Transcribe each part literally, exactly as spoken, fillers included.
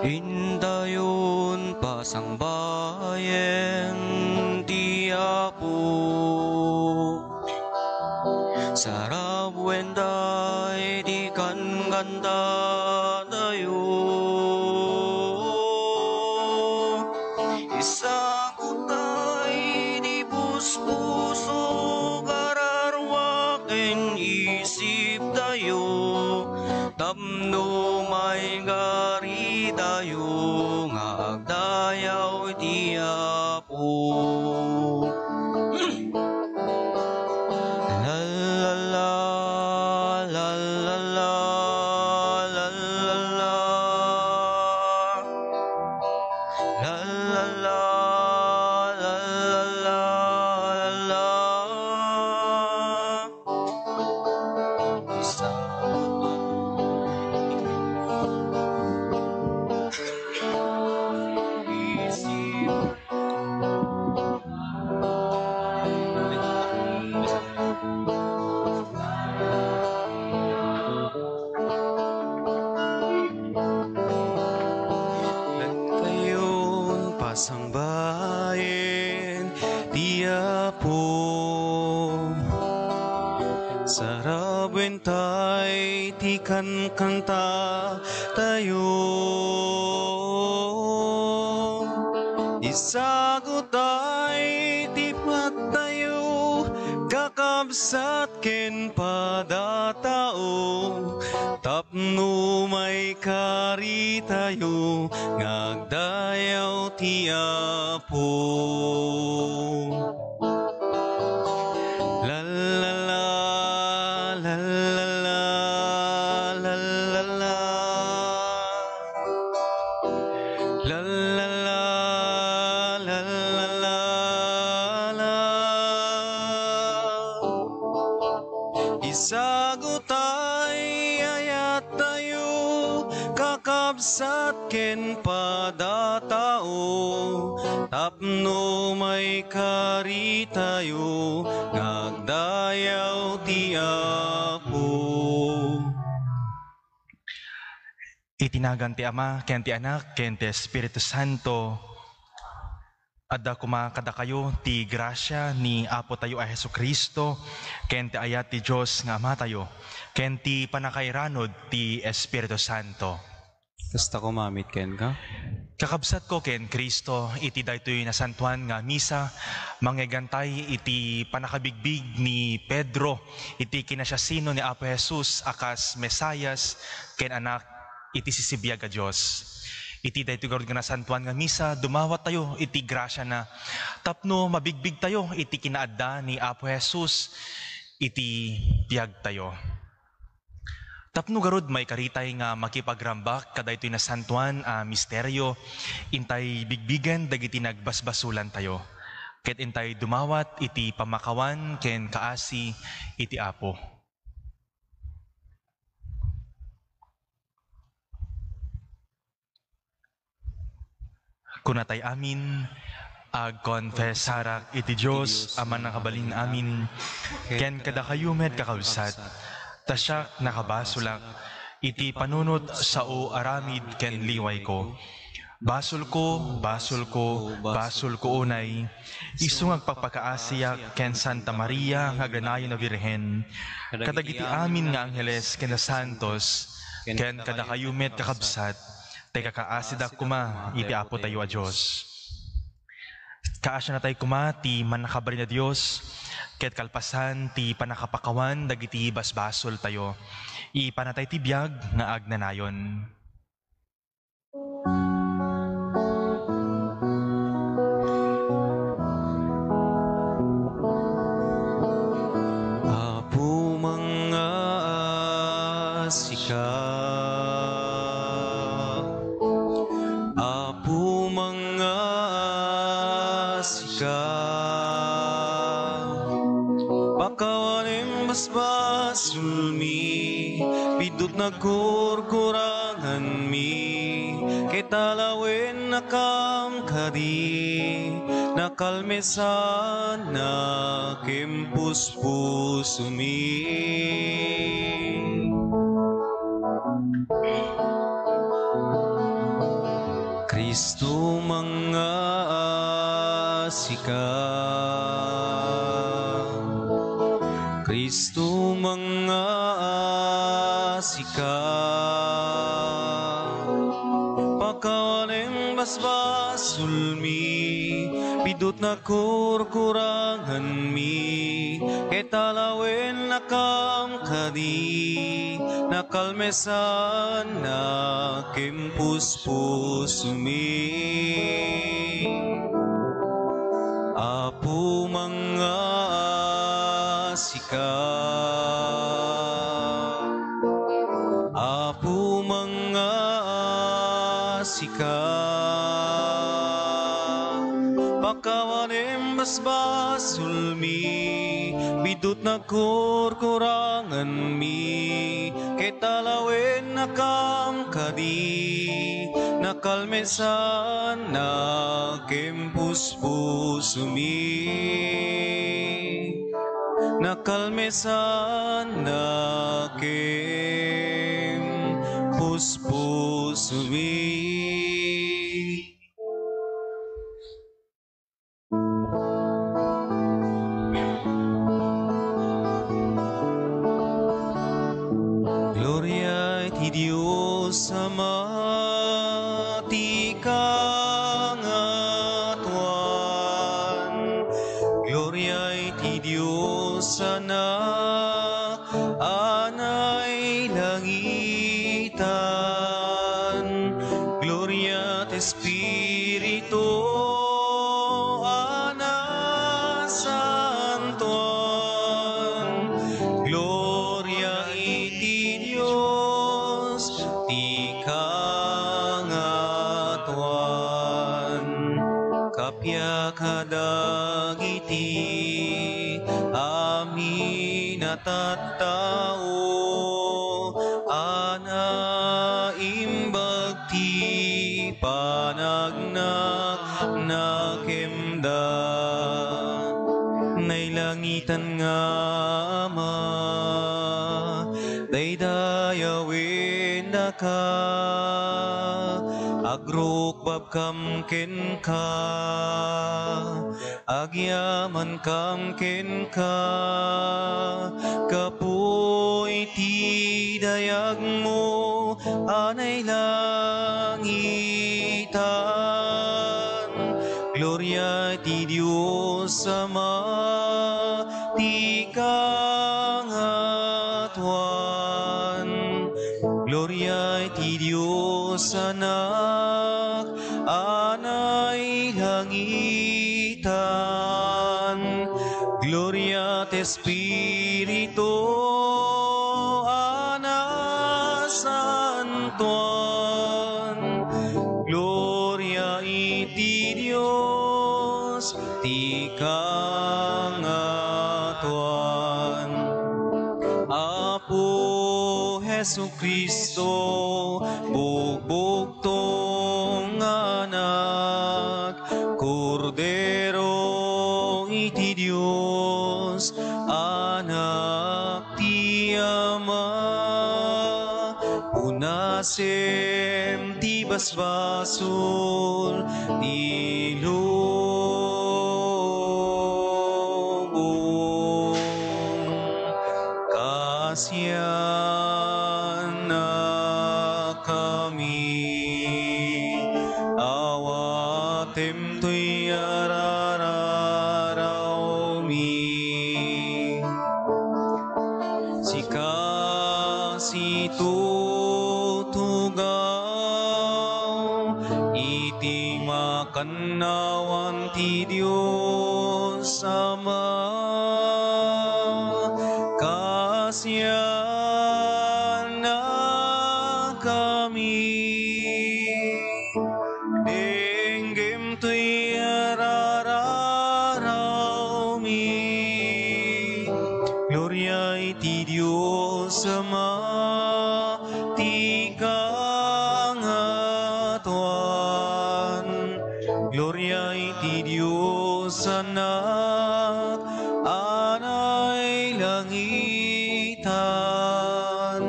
Intayon pasangbayen ti Apo. Sarabuen tay ti kankantatayo. Isagutay ti puspuso, kararua ken isiptayo. Tapno maikaritayo nga agdayaw ti Apo. La, la, la, la, la, la, la, la, la. La, la, la, la, la, la, la. Intayon pasangbayen ti Apo. Sarabuen tay ti kankantatayo. Isagutay ti pattayo, kakabsat ken padatao, tapno maikaritayo nga agdayaw ti Apo. La, la, la, la, la, la, la, la, la. La, la, la, la, la, la, la. Isagutay ayattayo, kakabsat ken padatao, tapno maikaritayo nga agdayaw ti Apo. Iti nagan ti Ama, ken ti Anak, ken ti Espiritu Santo. Adda koma kadakayo ti grasia ni Apotayo a Jesu-Cristo, ken ti ayat ti Dios nga Amatayo, ken ti pannakairanod ti Espiritu Santo. Kasta koma met kenka. Kakabsatko ken Cristo, iti daytoy nasantoan nga misa, mangegantay iti pannakabigbig ni Pedro iti kinasiasino ni Apo Jesus a kas Mesias ken Anak iti sisibiag a Dios. Iti daytoy garud nga nasantoan nga misa, dumawattayo iti grasiana tapno mabigbigtayo iti kinaadda ni Apo Jesus iti biagtayo. Tapno garud maikaritay nga makipagrambak kadaytoy nasantoan a misterio, intay bigbigen dagiti nagbasbasolantayo, ket intay dumawat iti pammakawan ken kaasi iti Apo. Kunatay amin, agkonfesarak iti Dios a mannakabalin amin, ken kadakayo met, kakabsat, ta siak nakabasolak iti panunot sao aramid ken liwayko. Basolko, basolko, basolko unay, isu nga agpakpakaasiak ken Santa Maria nga agnanayon a Birhen, kadagiti amin nga angheles ken santos, ken kadakayo met, kakabsat, ta ikakaasidak koma iti Apotayo a Dios. Kaasianatay koma ti Mannakabalin a Dios, ket kalpasan ti pannakapakawan dagiti basbasoltayo, ipanatay ti biag nga agnanayon. Apo, mangngaasika. Apo, mangngaasika. Pakawanem basbasolmi, pidut nagkurkuranganmi, ket alawennakam kadi, nakalmesannak ken puspusomi. Kristo, mangngaasika. Kristo, mangngaasika. Pakawanem basbasolmi, bidot nakurkuranganmi, ket alawennakam kadi, nakalmesannak ken puspusomi. Apo, mangngaasika. Apo, mangngaasika. Pakawanem basbasolmi, bidot nakurkuranganmi, ket alawennakam kadi, nakalmesannak ken puspusomi. Nakalmesannak ken puspusomi. Gloria iti Dios Ama ti kangatoan. Gloria iti Dios Anak a nailangitan. Gloria ti Espiritu a nasantoan. Gloria iti Dios ti kangatoan. Kappia kadagiti amin a tattao a naimbag ti panagnakna kenka. Nailangitan nga Ama, daydayawennaka, agrukbabkam kenka, agyamankam kenka, gapu iti dayagmo a nailangitan. Gloria iti Dios Ama ti kangatoan. Gloria iti Dios Anak a nailangitan. Gloria ti Espiritu a nasantoan. Gloria iti Dios ti kangatoan. Apo Jesu-Cristo, bugbugtong nga Anak, Kordero iti Dios, Anak ti Ama. Punasem ti basbasol ti lubong. Kaasiannakami, awatem toy arararawmi. Sika situtugaw iti makannawan ti Dios Ama. Kaasiannakami. Denggem toy arararawmi. Gloria iti Dios Ama ti kangatoan. Gloria iti Dios Anak a nailangitan.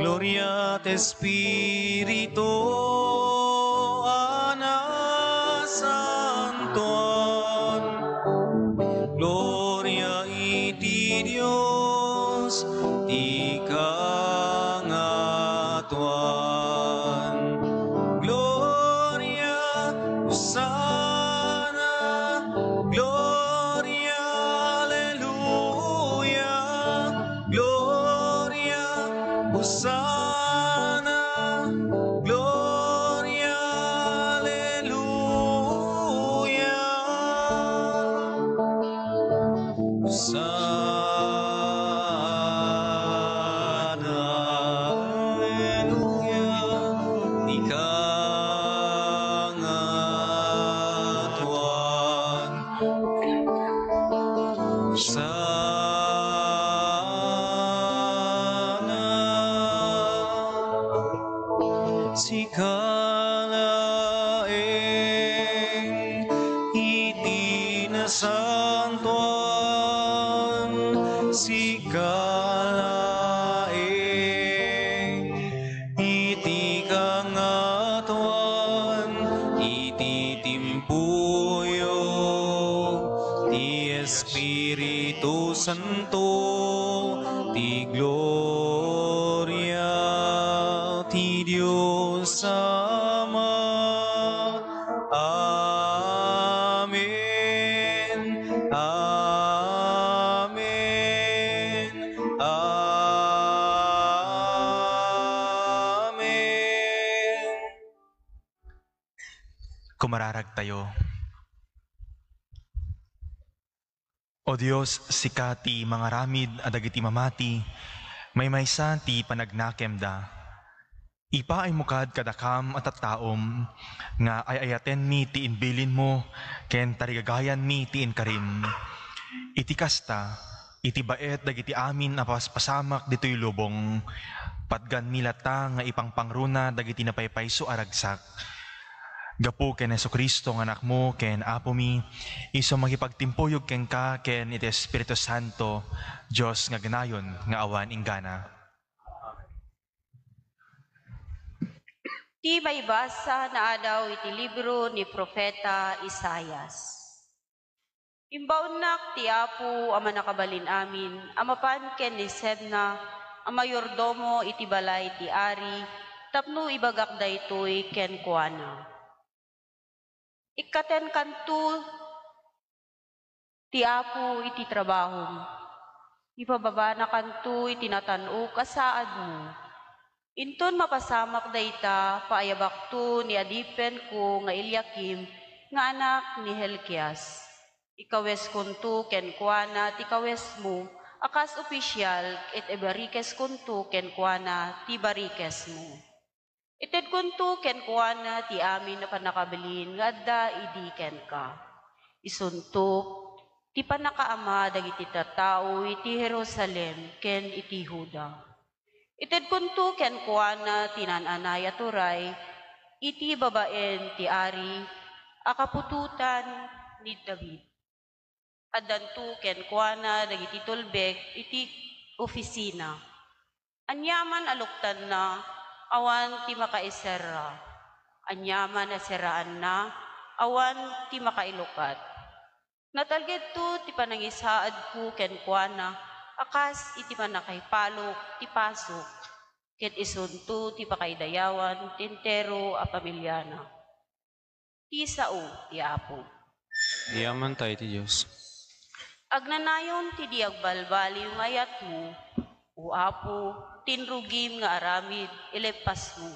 Gloria ti Espiritu a Gloria, Hosanna, Gloria, Alleluia, Gloria, Hosanna, Gloria, Alleluia. Hosanna, Alleluia, ikaw nga tuan. Hosanna, sika laeng iti nasantoan, sika laeng iti kangatoan, iti timpuyo ti Espiritu Santo, ti gloria ti Dios Ama. Amen. Amen. Amen. Kumararagtayo. O Dios, sika ti mangaramid a dagiti mamati, maymaysa ti panagnakemda. Ipaaymo kad kadakam a tattaom nga ay-ayatenmi ti imbilinmo ken tarigagayanmi ti inkarim. Iti kasta, iti baet dagiti amin a paspasamak ditoy lubong, patganmi latta nga ipangpangruna dagiti napaypayso a ragsak. Gapu ken Jesu-Cristo nga Anakmo ken Apomi, isu makipagtimpuyog kenka ken iti Espiritu Santo, Dios nga agnayon nga awan inggana. Ti maibasa naadaw iti libro ni Profeta Isaias. Imbaonnak ti Apo a Mannakabalin-amin a mapan ken ni Sebna a mayordomo iti balay ti ari tapno ibagak daytoy kenkuana. Ikkatenkanto ti Apo iti trabahom. Ipababanakanto iti natan-ok a saadmo. Inton mapasamak dayta, paayabakto ni adipenko nga Eliakim nga anak ni Hilkias. Ikaweskonto kenkuana ti kawesmo a kas opisial ket ibarikeskonto kenkuana ti barikesmo. Itedkonto kenkuana ti amin a pannakabilin nga adda idi kenka. Isunto ti pannakaama dagiti tattao iti Jerusalem ken iti Juda. Itedkonto kenkuana ti naan-anay a turay iti babaen ti ari a kaputotan ni David. Addanto kenkuana dagiti tulbek iti ofisina. Aniaman a luktanna, awan ti makaiserra. Aniaman a serraanna, awan ti makailukat. Natalgedto ti panangisaadko kenkuana a kas iti pannakaipalok ti pasok, ket isunto ti pakaidayawan ti entero a pamiliana. Ti sao ti Apo. Aniaman tayo ti Dios. Agnanayon ti di agbalbaliw nga ayatmo, O Apo, ti inrugim nga aramid, ilippasmo.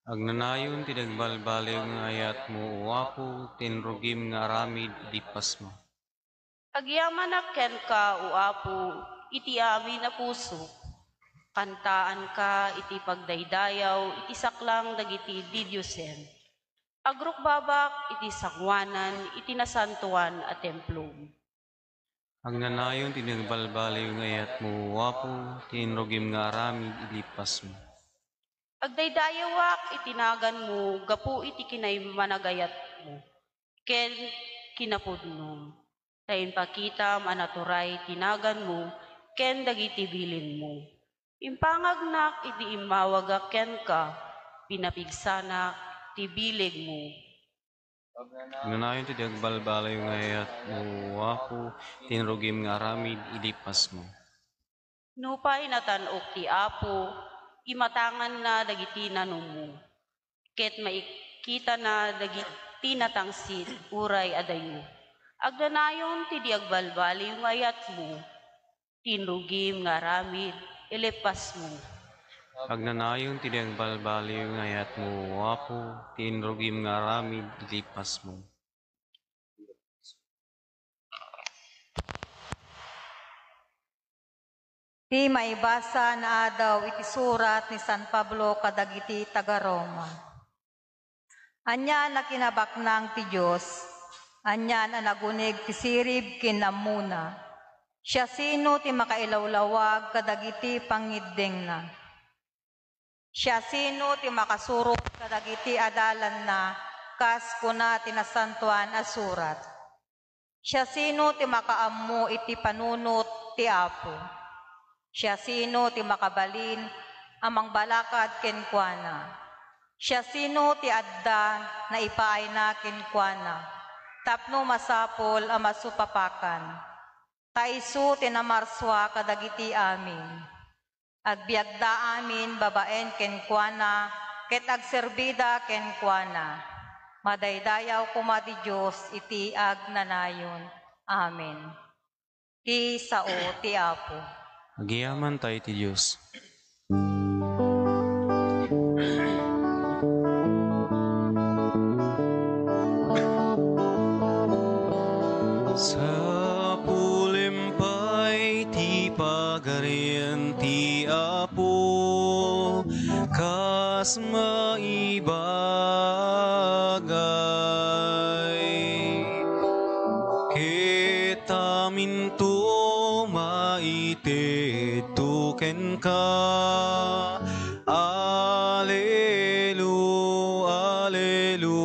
Agnanayon ti di agbalbaliw nga ayatmo, O Apo, ti inrugim nga aramid, ilippasmo. Agyamanak kenka, O Apo, iti amin a pusok. Kantaanka iti pagdaydayaw iti saklang dagiti didiosem. Agrukbabak iti sangoanan iti nasantoan a templom. Agnanayon ti nagbalbaliw nga ayatmo, O Apo, ti inrugim nga aramid, ilippasmo. Agdaydayawak iti naganmo gapu iti kinaimanagayatmo ken kinapudnom. Ta impakitam a naturay ti naganmo ken dagiti bilinmo. Impangagnak idi immawagak kenka, pinapigsanak ti bilegmo. Agnanayon ti di agbalbaliw nga ayatmo, O Apo, ti inrugim nga aramid, ilippasmo. Nupay natan-ok ti Apo, Imatanganna dagiti nanummo, ket maikitana dagiti natangsit uray adayo. Agnanayon ti di agbalbaliw nga ayatmo, ti inrugim nga aramid, ileppasmo. Agnanayon ti di agbalbaliw nga ayatmo, Apo, ti inrugim nga aramid, ileppasmo. Ti maibasa nga adaw iti surat ni San Pablo kadagiti taga-Roma. Ania a kinabaknang ti Dios? Ania a naguneg ti sirib ken ammona? Siasino ti makailawlawag kadagiti pangiddengna? Siasino ti makasurot kadagiti adalanna, kas kuna ti Nasantoan a Surat? Siasino ti makaammo iti panunot ti Apo? Siasino ti makabalin a mangbalakad kenkuana? Siasino ti adda naipaayna kenkuana tapno masapul a masupapakan? Ta isu ti namarsua kadagiti amin. Agbiagda amin babaen kenkuana, ket agserbida kenkuana. Madaydayaw koma ti Dios iti agnanayon. Amen. Ti sao ti Apo. Agyamankami iti Dios. Sapulem pay ti Pagarian ti Apo, kas maibagay. Ket aminto maitedto kenka. Alelu-, Aleluya.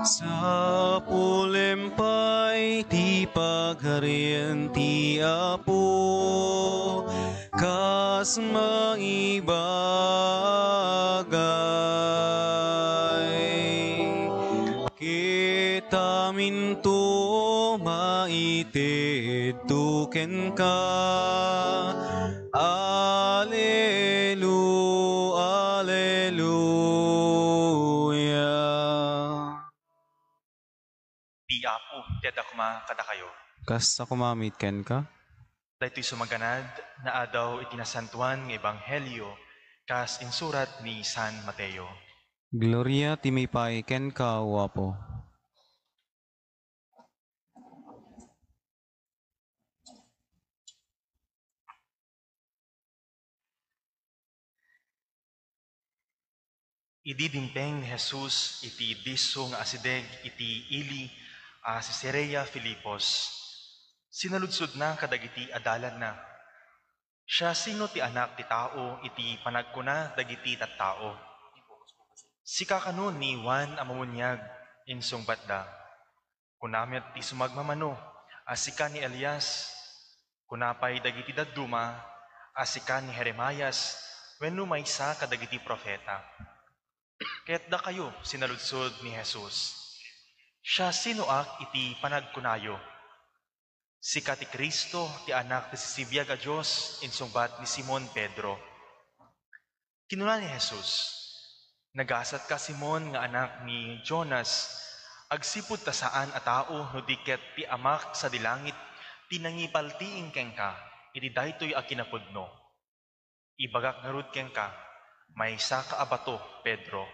Sapulem pay ti Pagarian ti Apo, kas maibagay. Ket aminto maitedto kenka. Alelu-, Aleluya. Ti Apo ti adda koma kadakayo. Kasta koma met kenka. Daytoy sumaganad nga adaw iti Nasantoan nga Ebanghelio kas insurat ni San Mateo. Gloria ti maipaay kenka, O Apo. Idi dimteng ni Jesus iti disso nga asideg iti ili a Cesarea Filipos, sinaludsodna kadagiti adalanna, "Siasino ti Anak ti Tao iti panagkuna dagiti tattao? Sika kano ni Juan a Mumuniag?" insungbatda. Kuna met ti sumagmamano a sika ni Elias. Kuna pay dagiti dadduma a sika ni Jeremias wenno maysa kadagiti profeta. Ket dakayo, sinaludsod ni Jesus, "Siasinoak iti panagkunayo?" "Sika ti Cristo, ti Anak ti sisibibiag a Dios," insungbat ni Simon Pedro. Kinuna ni Jesus, "Nagasatka, Simon nga anak ni Jonas, agsipud ta saan a tao no di ket ti Amak sadi langit ti nangipaltiing kenka iti daytoy a kinapudno. Ibagak ngarud kenka, maysaka a bato, Pedro.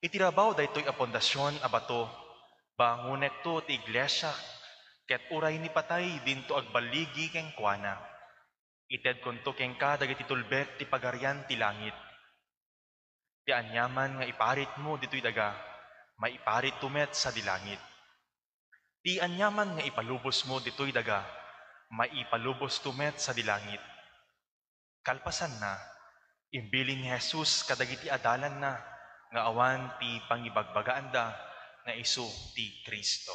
Iti rabaw daytoy a pundasion a bato, bangonekto ti iglesiak, ket uray ni patay dinto agballigi kenkuana. Itedkonto kenka dagiti tulbek ti pagarian ti langit. Ti aniaman nga iparitmo ditoy daga, maiparitto met sadi langit. Ti aniaman nga ipalubosmo ditoy daga, maipalubosto met sadi langit." Kalpasanna, imbilin ni Jesus kadagiti adalanna nga awan ti pangibagbagaanda nga isu ti Cristo.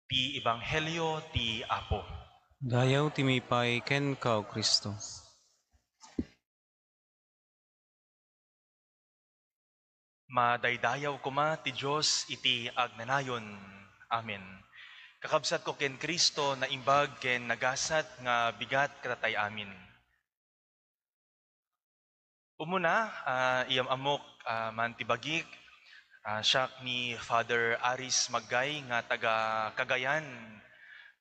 Ti Ebanghelio ti Apo. Dayaw ti maipaay kenka, O Cristo. Madaydayaw koma ti Dios iti agnanayon. Amen. Kakabsatko ken Cristo, naimbag ken nagasat nga bigat kadatayo amin. Umuna, ah, iyam-amok, ah, man ti bagik, ah, siak ni Father Aris Maggay nga taga Cagayan,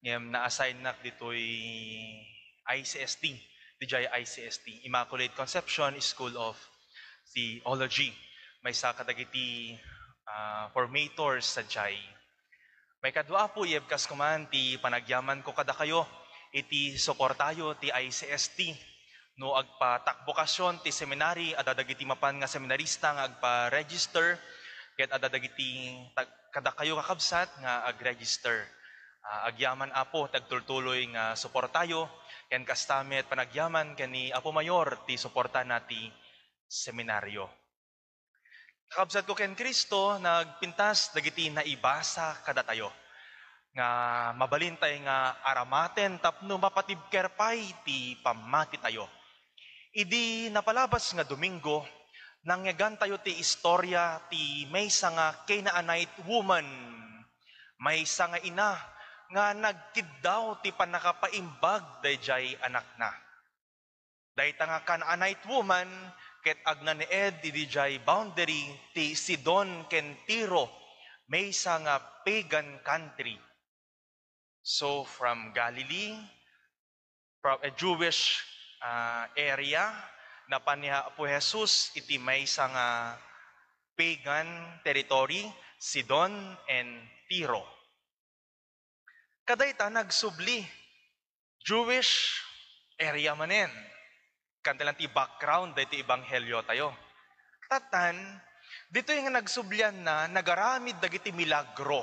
ngem na-assign-nak ditoy I C S T, diay I C S T, Immaculate Conception School of Theology. Maysa kadagiti, ah, formators sadiay. Maikadua, Apo, ibkas ko man ti panagyamanko kadakayo iti suportayo ti I C S T. No agpatakbukasion ti seminary, adda dagiti mapan nga seminarista nga agpa-register, ket adda dagiti tag-, kadakayo, kakabsat, nga ag-register. Ah, agyaman, Apo, ti agtultuloy nga suportayo, ken kasta met panagyaman ken ni Apo Mayor ti suportana ti seminaryo. Kakabsatko ken Cristo, nagpintas dagiti naibasa kadatayo nga mabalintay nga aramaten tapno mapatibker pay ti pammatitayo. Idi napalabas nga Domingo, nangngegantayo ti istorya ti maysa nga Canaanite woman, maysa nga ina nga nagkiddaw ti pannakapaimbag daydiay anakna. Dayta nga Canaanite woman ket agnanaed idiay boundary ti Sidon ken Tiro, maysa nga pagan country. So, from Galilee, from a Jewish, ah, area, napan ni Apo Jesus iti maysa nga pagan territory, Sidon and Tiro. Kadayta nagsubli, Jewish area manen. Kanta lang ti background daytoy ebangheliotayo. Tatan, ditoy nga nagsublianna, nagaramid dagiti milagro.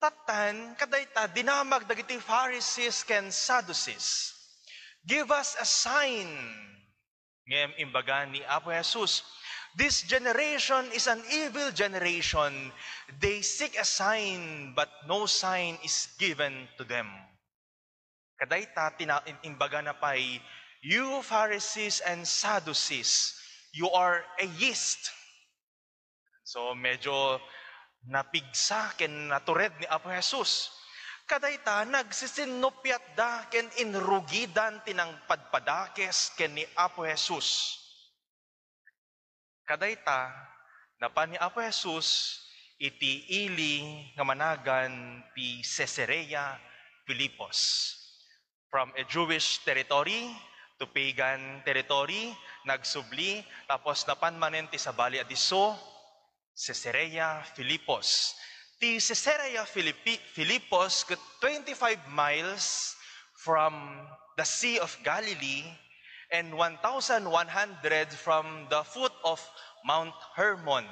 Tatan, kadayta, dinamag dagiti Pharisees ken Sadducees. "Give us a sign." Ngem imbaga ni Apo Jesus, "This generation is an evil generation. They seek a sign, but no sign is given to them." Kadayta, tina-, im-, imbagana pay, "You Pharisees and Sadducees, you are a yeast." So, medyo napigsa ken natured ni Apo Jesus. Kadayta, nagsisinnuppiatda ken inrugidan ti nangpadpadakes ken ni Apo Jesus. Kadayta, napan ni Apo Jesus iti ili nga managan ti Cesarea Filipos. From a Jewish territory to pagan territory, nagsubli, tapos napan manen ti sabali a disso, Caesarea Filipos. Ti Caesarea Filipi-, Filipos ket twenty-five miles from the Sea of Galilee and one thousand one hundred from the foot of Mount Hermon.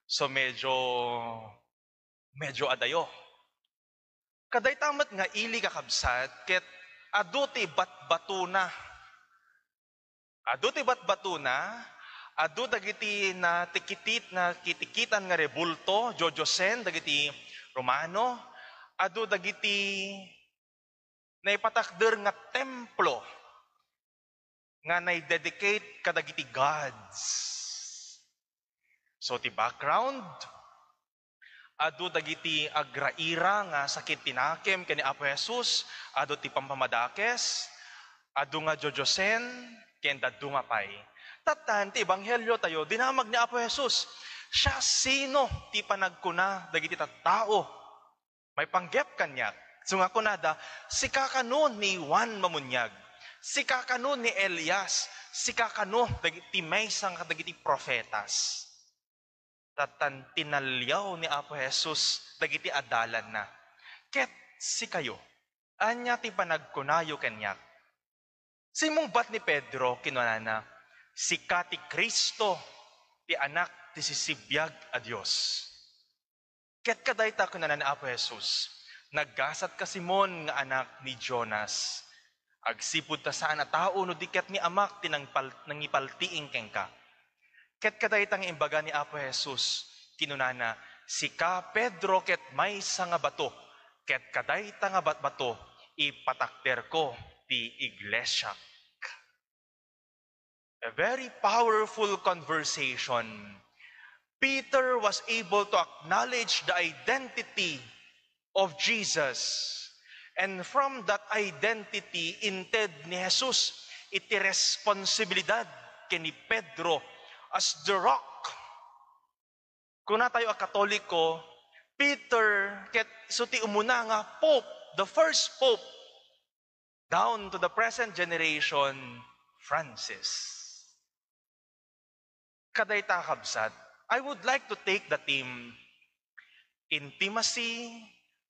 So, medyo, medyo adayo. Kadayta met nga ili, kakabsat, ket adu ti batbatona. Adu ti batbatona, adu dagiti natikitit-, nakitikitan nga rebulto, jojoseng dagiti Romano, adu dagiti naipatakder nga templo nga naidedicate kadagiti gods. So, ti background, adu dagiti agraira nga sakit ti nakem ken ni Apo Jesus, adu ti pampamadakes, adu nga jojoseng, ken dadduma pay. Tatan, ti ebangheliotayo, dinamag ni Apo Jesus. Siasino ti panagkuna dagiti tattao? Maipanggep kaniak. So nga kunada, "Sika kano ni Juan Mamuniag? Sika kano ni Elias? Sika kano dagiti maysa nga kadagiti profetas?" Tatan, tinaliaw ni Apo Jesus dagiti adalanna. "Ket sikayo, ania ti panagkunayo kaniak?" Simmungbat ni Pedro, kinunana, "Sika ti Cristo, ti Anak ti sisibibiag a Dios." Ket kadayta, kinunana ni Apo Jesus, "Naggasat ka, Simon nga anak ni Jonas. Agsipud ta saan a tao no di ket ni Amak ti nangpal-, nangipaltiing kenka." Ket kadayta nga imbaga ni Apo Jesus, kinunana, "Sika, Pedro, ket maysa nga bato, ket kadayta nga bat-, bato, ipatakderko ti iglesiak." A very powerful conversation. Peter was able to acknowledge the identity of Jesus. And from that identity, inted ni Jesus iti responsibilidad ken ni Pedro as the rock. Kuna tayo a Katoliko, Peter ket isu ti umuna nga pope, the first pope, down to the present generation, Francis. Kadayta, kabsat, I would like to take the theme, intimacy,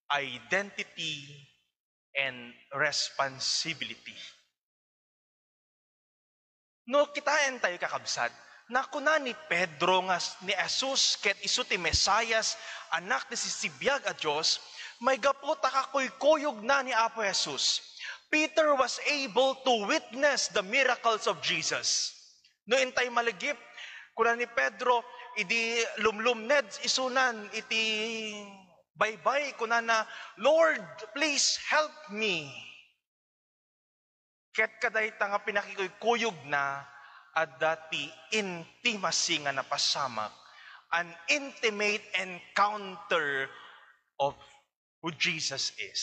identity, and responsibility. No kitaen tayo, kakabsat, nakuna ni Pedro nga s-, ni Jesus ket isu ti Mesias, Anak ti sisibiag a Dios, maigapu ta kakuykuyogna ni Apo Jesus. Peter was able to witness the miracles of Jesus. No intay malagip, kuna ni Pedro, idi lumlumned isunan iti baybay, kunana, "Lord, please help me." Ket kadayta nga pinakikuykuyogna, adda ti intimacy nga napasamak, an intimate encounter of who Jesus is.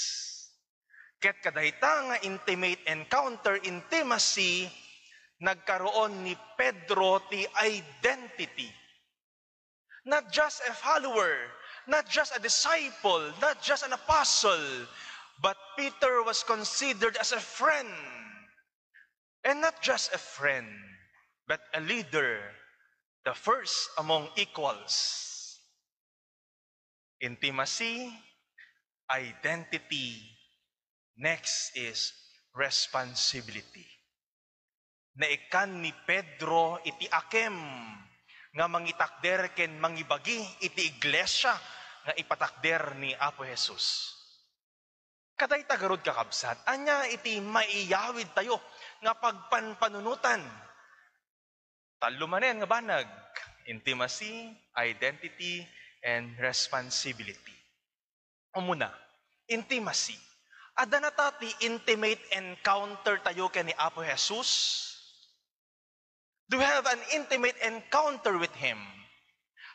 Ket kadayta nga intimate encounter, intimacy, nagkaroon ni Pedro ti identity. Not just a follower, not just a disciple, not just an apostle, but Peter was considered as a friend. And not just a friend, but a leader, the first among equals. Intimacy, identity, next is responsibility. Naikkan ni Pedro iti akem nga mangitakder ken mangibagi iti iglesia nga ipatakder ni Apo Jesus. Kadayta garud, kakabsat, ania iti maiyawidtayo nga pagpanpanunotan? Tallo manen nga banag, intimacy, identity, and responsibility. Umuna, intimacy. Adda nata ti intimate encounter tayo ken ni Apo Jesus? Do we have an intimate encounter with Him?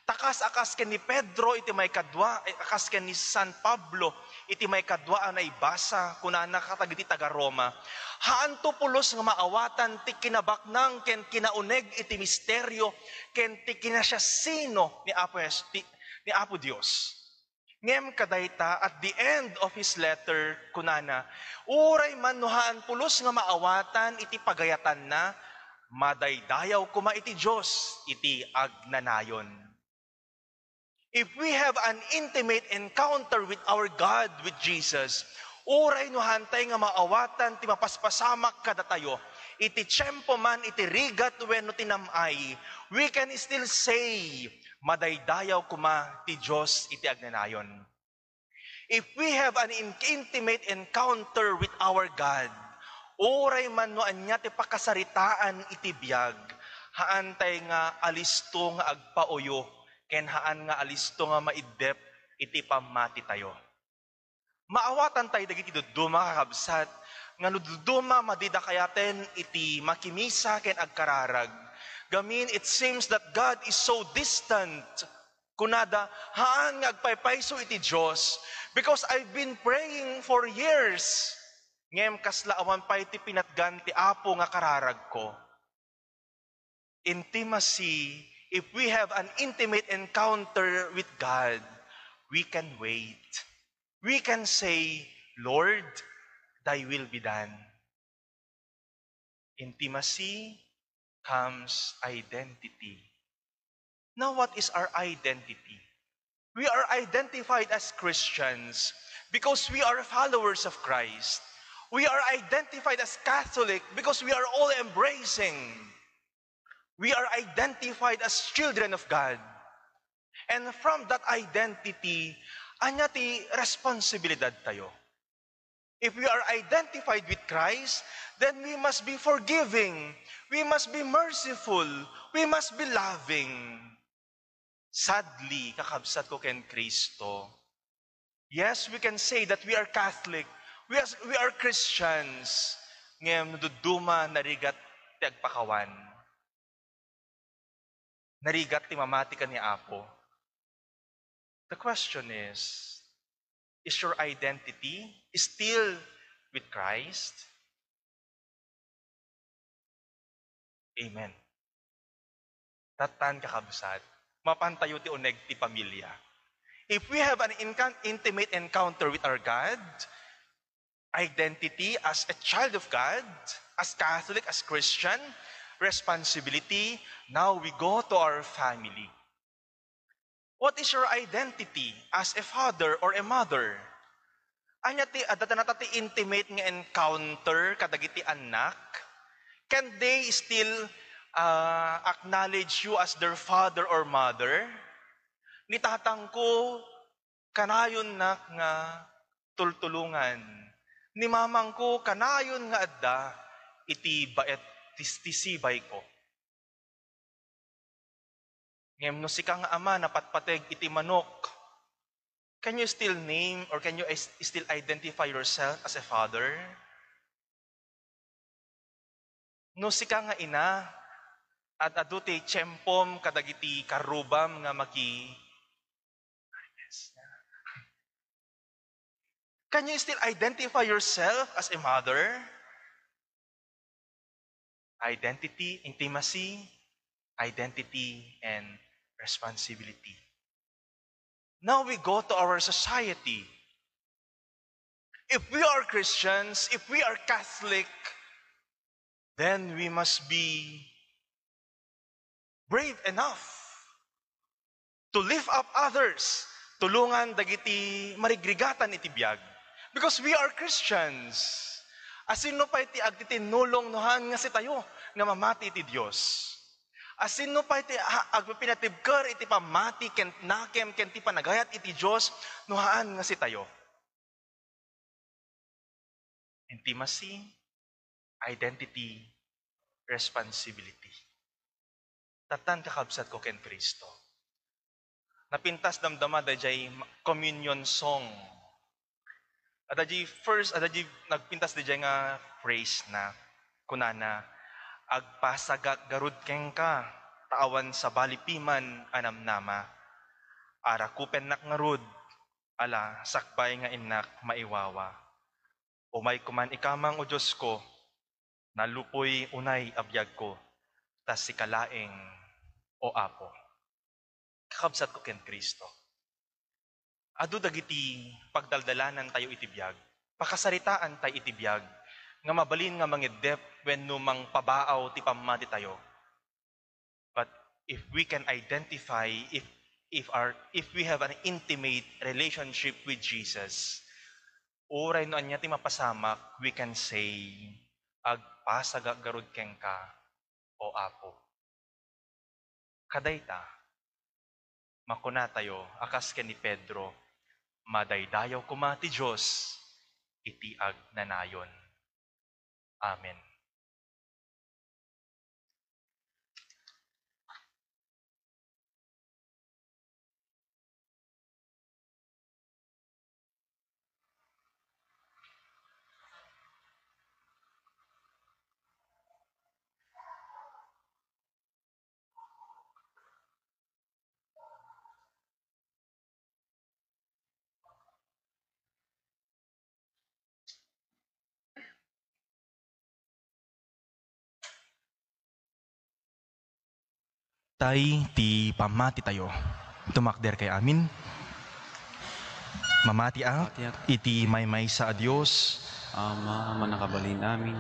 Ta kas a kas ken ni Pedro iti maikadua, eh, a kas ken ni San Pablo iti maikadua a naibasa, kunana kadagiti taga-Roma, "Haanto pulos nga maawatan ti kinabaknang ken kinauneg iti misterio ken ti kinasiasino ni Apo Jes-, ti, ni Apo Dios." Ngem kadayta, at the end of his letter, kunana, "Uray man no haan pulos nga maawatan iti pagayatanna, madaydayaw koma iti Dios iti agnanayon." If we have an intimate encounter with our God, with Jesus, uray no haantay nga maawatan ti mapaspasamak kadatayo, iti tiempo man, iti rigat wenno ti nam-ay, we can still say, "Madaydayaw koma ti Dios iti agnanayon." If we have an in-, intimate encounter with our God, uray man no ania ti pakasaritaan iti biag, haantay nga alisto nga agpauyo, ken haan nga alisto nga maiddep iti pammatitayo. Maawatan tayo dagiti dadduma, kakabsat, nga no dadduma madi dakayaten iti makimisa ken agkararag. Gamin, it seems that God is so distant. Kunada, "Haan nga agpaypayso iti Dios, because I've been praying for years. Ngem kasla awan pay ti pinatgan ti Apo nga kararagko." Intimacy, if we have an intimate encounter with God, we can wait. We can say, "Lord, thy will be done." Intimacy comes identity. Now, what is our identity? We are identified as Christians because we are followers of Christ. We are identified as Catholic because we are all embracing. We are identified as children of God. And from that identity, ania ti responsibilidad tayo? If we are identified with Christ, then we must be forgiving, we must be merciful, we must be loving. Sadly, kakabsat ko ken Cristo, yes, we can say that we are Catholic, we are, we are Christians, ngem no dadduma narigat ti agpakawan. Narigat ti mamati ken ni Apo. The question is, Is your identity still with Christ? Amen. Tatan, kakabsat, mapantayo ti uneg ti pamilya. If we have an incan-, intimate encounter with our God, identity as a child of God, as Catholic, as Christian, responsibility, now we go to our family. What is your identity as a father or a mother? Ania ti, adda ta nata ti intimate nga encounter kadagiti annak? Can they still, ah, acknowledge you as their father or mother? Ni tatangko, kanayonnak nga tultulongan. Ni mamangko, kanayon nga adda iti baet ti, ti sibayko. Ngem no sika nga ama napatpateg iti manok, can you still name or can you is-, still identify yourself as a father? No sika nga ina, ad-adu ti tiempom kadagiti karrubam nga maki-, Can you still identify yourself as a mother? Identity, intimacy, identity, and responsibility. Now we go to our society. If we are Christians, if we are Catholic, then we must be brave enough to lift up others, tulongan dagiti marigrigatan iti biag. Because we are Christians. Asino pay ti agtitinnulong no haan nga sitayo nga mamati iti Dios? Asino pay ti a-, agpipinatibker iti pammati ken nakem ken ti panagayat iti Dios no haan nga sitayo? Intimacy, identity, responsibility. Tatan, kakabsatko ken Cristo. Napintas damdama dayjay ma-, communion song. Adda diay first, adda diay nagpintas dayjay nga phrase na. Kunana, "Agpasagak garud kenka, ta awan sabali piman a namnama. Arakupennak ngarud, ala, sakbay nga innak maiwawa. Umayko man ikamang, O Diosko, nalupoy unay a biagko, ta sika laeng, O Apo." Kakabsatko ken Cristo, adu dagiti pagdaldalanantayo iti biag, pakasaritaantayo iti biag, nga mabalin nga mangiddep wenno mangpabaaw ti pammatitayo. But if we can identify, if, if our, if we have an intimate relationship with Jesus, uray no ania ti mapasamak, we can say, "Agpasagak garud kenka, O Apo." Kadayta, makunatayo a kas ken ni Pedro, madaydayaw koma ti Dios iti agnanayon. Amen. Tay ti pammatitayo. Tumakderkay amin. Mamatiak iti maymaysa a Dios, Ama a mannakabalin amin,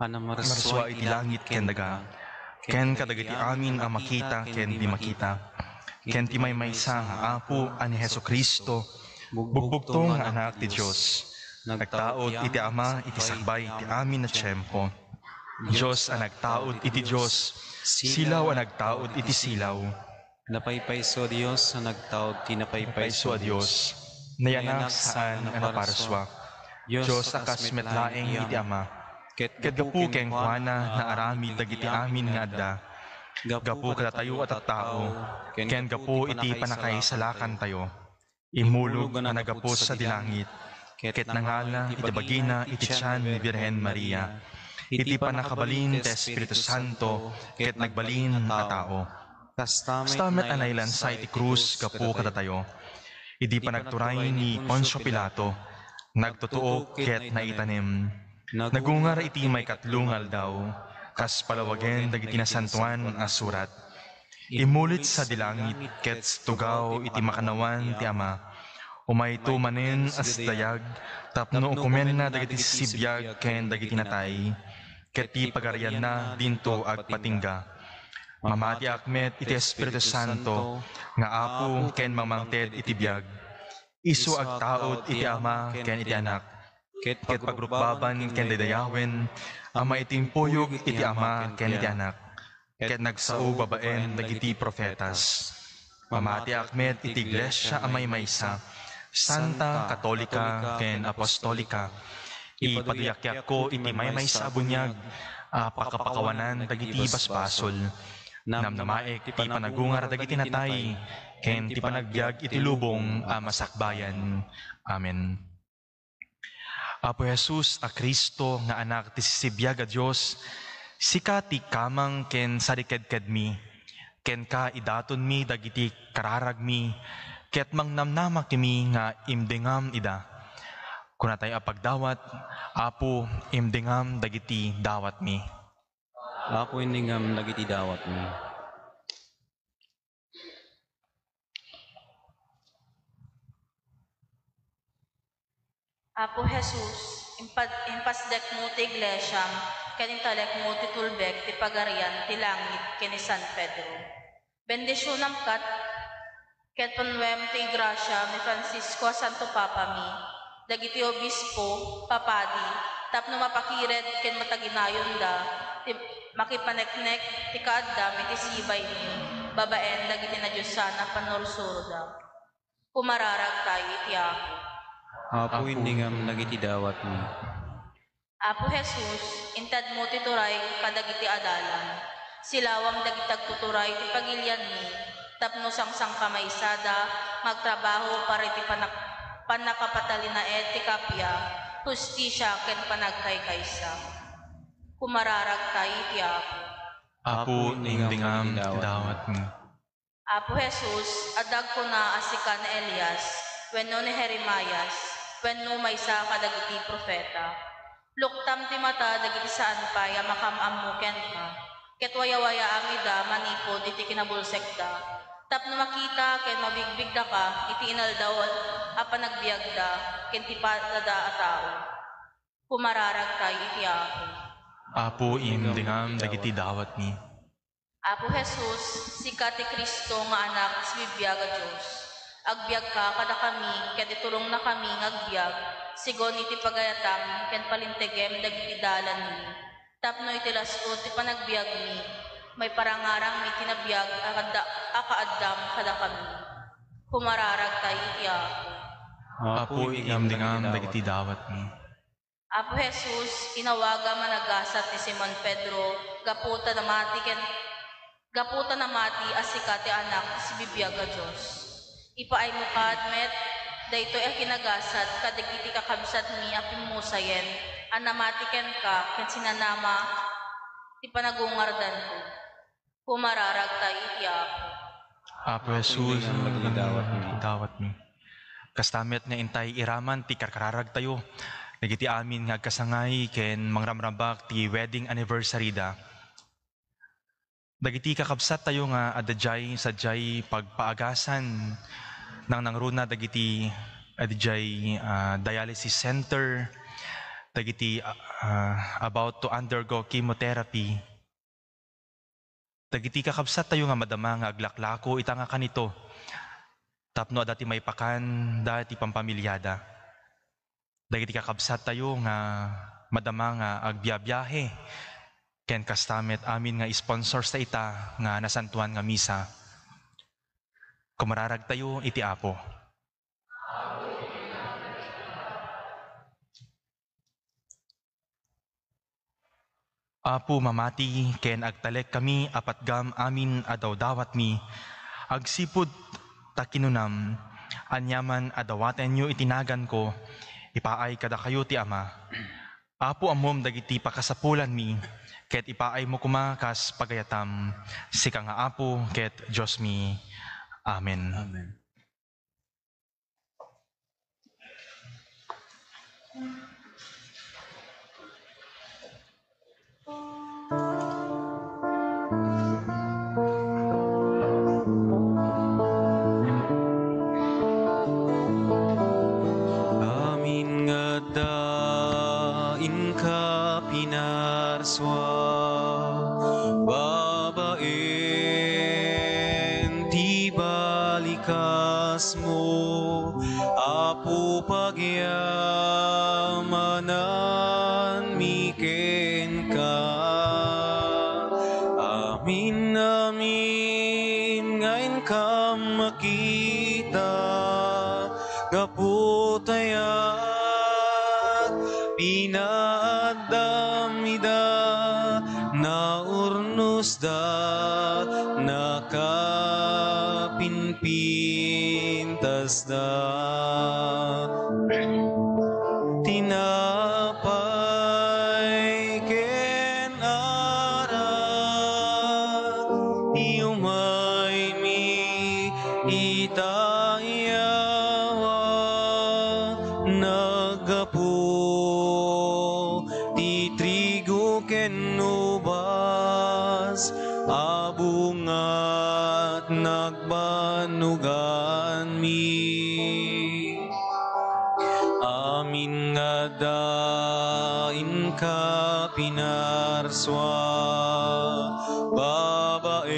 a namarsua iti langit ken daga, ken kadagiti amin a makita ken di makita, ken ti maymaysa nga Apo a ni Jesu-Cristo, bugbugto nga Anak ti Dios, nagtaud iti Ama iti sakbay ti amin a tiempo. Dios a nagtaud iti Dios, silaw a nagtaud iti silaw. Napaypayso a Dios a nagtaud ti napaypayso a Dios. Nayanak saan a naparsua. Dios a kas met laeng iti Ama. Ket gapu kenkuana naaramid dagiti amin nga adda. Gapu kadatayo a tattao, ken gapu iti pannakaisalakantayo. Immulog a naggapu sadi langit, ket nangala iti bagina iti tian ni Birhen Maria, iti pannakabalin ti Espiritu Santo, ket nagbalin a tao. Kasta met a nailansa iti krus gapu kadatayo. Idi panagturay ni Poncio Pilato, nagtutuok ket naitanem. Nagungar iti maikatlo nga aldaw, kas palawagen dagiti nasantoan a surat. Immulit sadi langit ket tugaw iti makannawan ti Ama. Umayto manen a sidayag tapno ukomenna dagiti sibiag ken dagiti natay, ket ti pagarianna dinto agpatingga. Mamatiak met iti Espiritu Santo nga Apo ken mamangted iti biag. Isu agtaud iti Ama ken iti Anak, ket pagrukbaban ken daydayawen a maitimpuyog iti Ama ken iti Anak, ket nagsao babaen dagiti profetas. Mamatiak met iti Iglesia a maymaysa, santa, katolika, ken apostolika. Ipaduyakyakko iti maymaysa a buniag a pakapakawanan dagiti basbasol. Namnamaek ti panagungar dagiti natay, ken ti panagbiag iti lubong a masakbayan. Amen. Apo Jesus a Cristo nga Anak ti sisibiag a Dios, sika ti kamang ken sarikedkedmi, kenka idatonmi dagiti kararagmi, ket mangnamnamakimi nga imdengam ida. Kunatayo a pagdawat, Apo, imdengam dagiti dawatmi. Apo, imdengam dagiti dawatmi. Apo Jesus, impad-, impasdekmo ti iglesiam, ken intalekmo ti tulbek ti pagarian ti langit ken ni San Pedro. Bendisionam ket, ket punnuem ti grasia ni Francisco a Santo Papami, dagiti obispo, papadi, tapno mapakired ken mataginayonda ti makipaneknek ti kaaddam iti sibaymi babaen dagiti nadiosan a pannursuroda. Kumararagtayo iti Apo. Apo, indingam dagiti dawatmi. Apo Jesus, intedmo ti turay kadagiti adalam. Silawam dagiti agtuturay ti pagilianmi, tapno sangsangkamaysada nga agtrabaho para iti panak-, pannakapatalinaed ti kappia, hustisia, ken panagkaykaysa. Kumararagtayo iti Apo. Apo, indingam ti dawatmi. Apo Jesus, adda agkuna a sika ni Elias, wenno ni Jeremias, wenno maysa kadagiti profeta. Luktam ti mata dagiti saan pay a makaam-ammo kenka, ket wayawayaam ida manipud iti kinabulsekda, tapno makita ken mabigbigdaka iti inaldaw a panagbiagda ken ti padada a tao. Kumararagtayo iti Apo. Apo, indingam dagiti dawatmi. Apo Jesus, sika ti Cristo nga Anak ti sibibiag a Dios. Agbiagka kadakami ket itulongnakami nga agbiag, sigun iti pagayatam ken palintegem dagiti dalanmi. Tapno iti las-ud ti panagbiagmi, maiparangarangmi ti nabiag a kadda-, a kaaddam kadakami. Kumararagtayo iti Apo. Apo, indingam dagiti dawatmi. Apo Jesus, inawagam a nagasat ni Simon Pedro, gapu ta namati ken, gapu ta namati a sika ti Anak ti sibibiag a Dios. Ipaaymo kad met daytoy a kinagasat kadagiti kakabsatmi a pimmusayen a namati kenka ken sinanama ti panagungardanto. Kumararagtayo iti Apo. Apo Jesus, dawatmi. Kasta met nga intay iraman ti karkararagtayo dagiti amin nga agkasangay ken mangramrabak ti wedding anniversary da. Dagiti kakabsattayo nga adda diay sadiay pagpaagasan, nangnangruna dagiti adda diay, ah, dialysis center, dagiti, ah, about to undergo chemotherapy. Dagiti kakabsattayo nga madama nga aglaklako ita nga kanito, tapno adda ti maipakanda ti pampamiliada. Dagiti kakabsattayo nga madama nga agbiabiahe, ken kasta met amin nga sponsors ta ita nga nasantoan nga misa. Kumararagtayo iti Apo. Apo, mamati ken agtalekkami a patgam amin a dawdawatmi, agsipud ta kinunam, "Aniaman a dawatenyo iti naganko, ipaay kadakayo ti Ama." Apo, ammom dagiti pakasapulanmi, ket ipaaymo koma kas pagayatam, sika nga Apo ket Diosmi. Amen. Amen. Sua, babaen ti balikasmo, Apo, pagyamanan mi kenka. Amin, amin, nga inkam makita, gapu ta aya, pinaaddam ida, naurnosda, nakapinpintasda. Tinapay ken arak, ti umaymi ita iyawa, naggapu ti trigo ken ubas a bungat nagbannuganmi. Amin nga adda inka pinarsua, babaen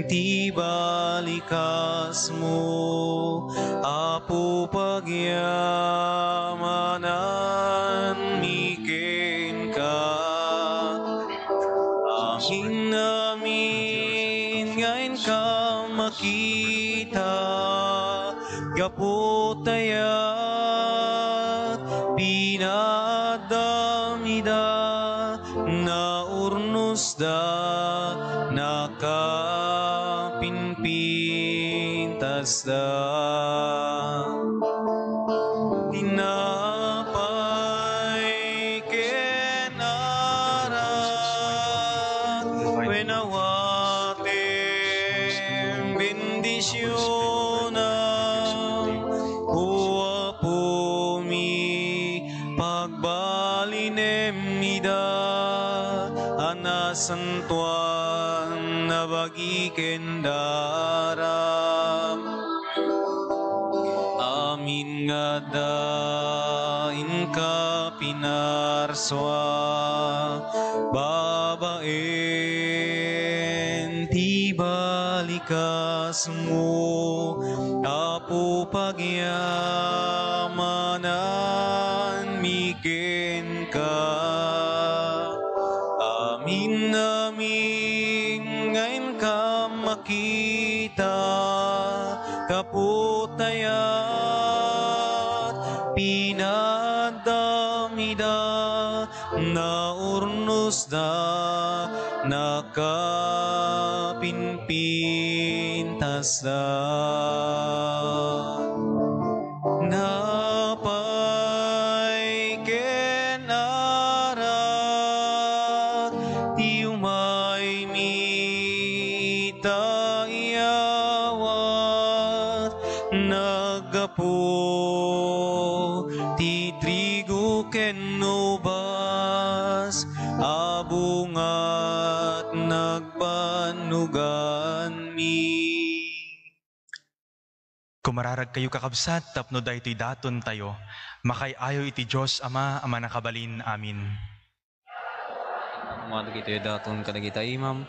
ti balikasmo, Apo, pagyamanan mi kenka. Amin, amin, nga inkam makita, gapu ta aya, pinaaddam ida, naurnosda, nakapinpintasda. Tinapay ken arak, wen awatem bendisionam, O Apomi, pagbalinem ida a nasantoan a bagi ken daram. Amin nga adda inka pinarsua, babaen ti balikasmo, Apo, pagyamanan mi kenka. Amin, amin, nga inkam makita, gapu ta aya, pinaaddam ida, naurnosda, nakapinpintasda. Tinapay ken arak, ti umaymi ita iyawat, naggapu ti trigo ken ubas a bungat nagbannuganmi. Kumararagkayo, kakabsat, tapno daytoy datontayo. Makaay-ayo iti Dios Ama a Mannakabalin. Amin. Koma dagitoy a daton kadagita imam,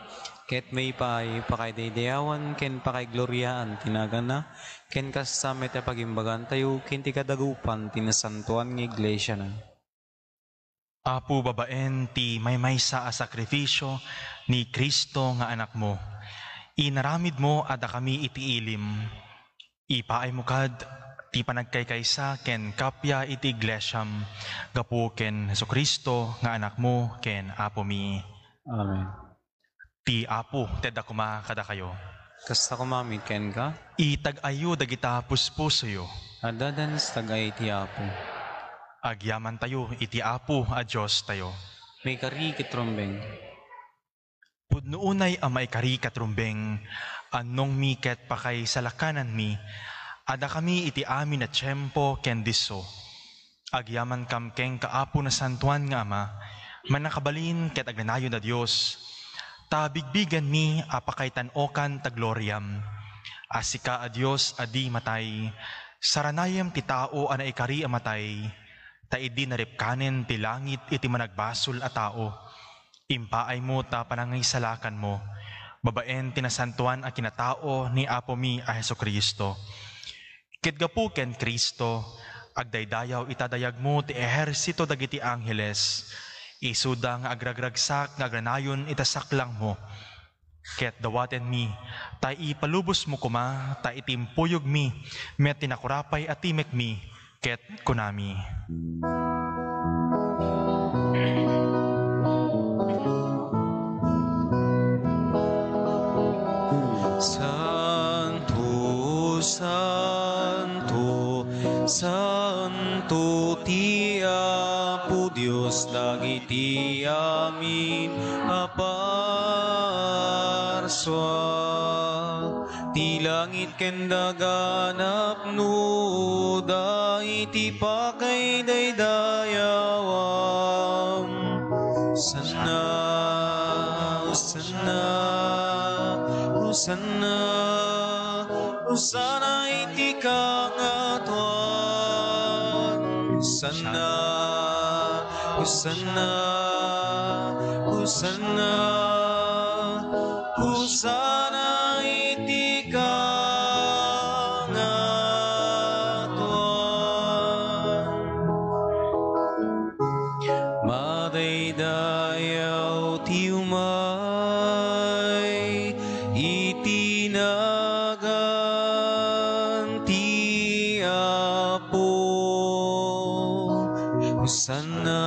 ket maipaay pakaidaydayawan ken pakaigloriaan ti naganna, ken kasta met a pagimbagantayo ken ti kadagupan ti nasantoan nga iglesiana. Apo, babaen ti maymaysa a sakrifisio ni Cristo nga Anakmo, inaramidmo a dakami iti ilim. Ipaaymo kad ti panagkaykaysa ken kappia iti iglesiam, gapu ken Jesu-Cristo nga Anakmo ken Apomi. Amen. Ti Apo tedda koma kadakayo. Kasta koma met kenka. Itag-ayyo dagita puspusoyo. Addadan sa tag-ay ti Apo. Agyamantayo iti Apo a Diostayo. Maikari ket rumbeng. Pudno unay a maikari ket rumbeng, annongmi ket pakaisalakananmi a dakami iti amin a tiempo ken disso. Agyamankam kenka, Apo, Nasantoan nga Ama, Mannakabalin ket Agnanayon a Dios, ta bigbigenmi a pakaitan-okan ta gloriam, a sika a Dios a di matay, saranayem ti tao a naikari a matay, ta idi naripkanen ti langit iti managbasol a tao, impaaymo ta panangisalakanmo babaen ti nasantoan a kinatao ni Apomi a Jesu-Cristo. Ket gapu ken Cristo, agdaydayaw ita dayagmo ti ehersito dagiti angheles, isuda nga agragragsak nga agranayon ita saklangmo. Ket dawatenmi, ta ipalubosmo koma, ta iti impuyogmi, met ti nakurapay a timekmi, ket kunami, Santo, santo, santo ti Apo Dios dagiti amin a parsua. Ti langit ken daga napnoda iti pakaidaydayawan. Hosanna, Hosanna, Hosanna, Hosanna iti kangatoan. Hosanna, Hosanna, Hosanna, Hosanna iti kangatoan. Madaydayaw ti umay iti nagan ti Apo. Hosanna,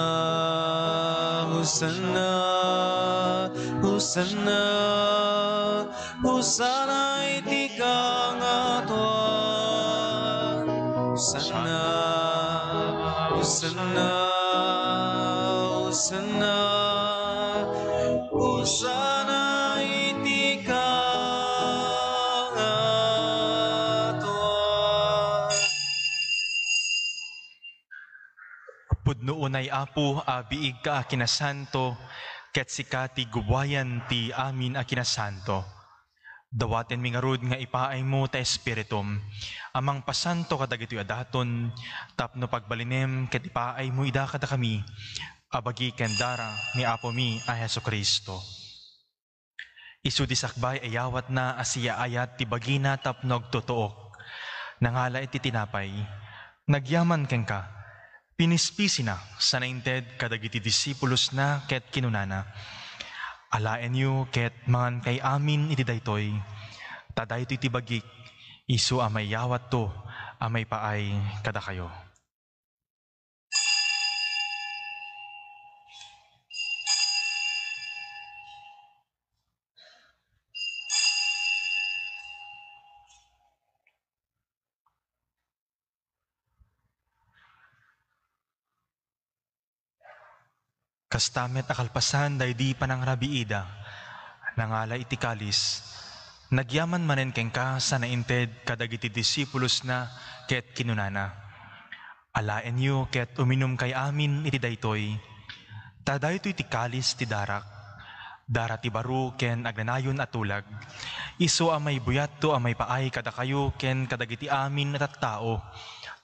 Hosanna, Hosanna, Hosanna iti kangatoan. Hosanna, Hosanna, Hosanna, Hosanna iti kangatoan. Pudno unay, Apo, a biigka a kinasanto, ket sika ti gubuayan ti amin a kinasanto. Dawatenmi ngarud nga ipaaymo ta Espiritum a mangpasanto kadagitoy a daton tapno pagbalinem ket ipaaymo ida kadakami a bagi ken dara ni Apomi a Jesu-Cristo. Isu ti sakbay a iyawatna a siyaayat ti bagina tapno agtutuok. Nangala iti tinapay, nagyaman kenka, pinispisina, sana inted kadagiti disipulosna ket kinunana, "Alaenyo ket mangankay amin iti daytoy, ta daytoy ti bagik, isu a maiyawatto a maipaay kadakayo." Kasta met a kalpasan daydi panangrabiida, nangala iti kalis, nagyaman manen kenka sana inted kadagiti disipulosna ket kinunana, "Alaenyo ket uminumkay amin iti daytoy, ta daytoy ti kalis ti darak, dara ti baro ken agnanayon a tulag, isu a maibuyatto a maipaay kadakayo ken kadagiti amin a tattao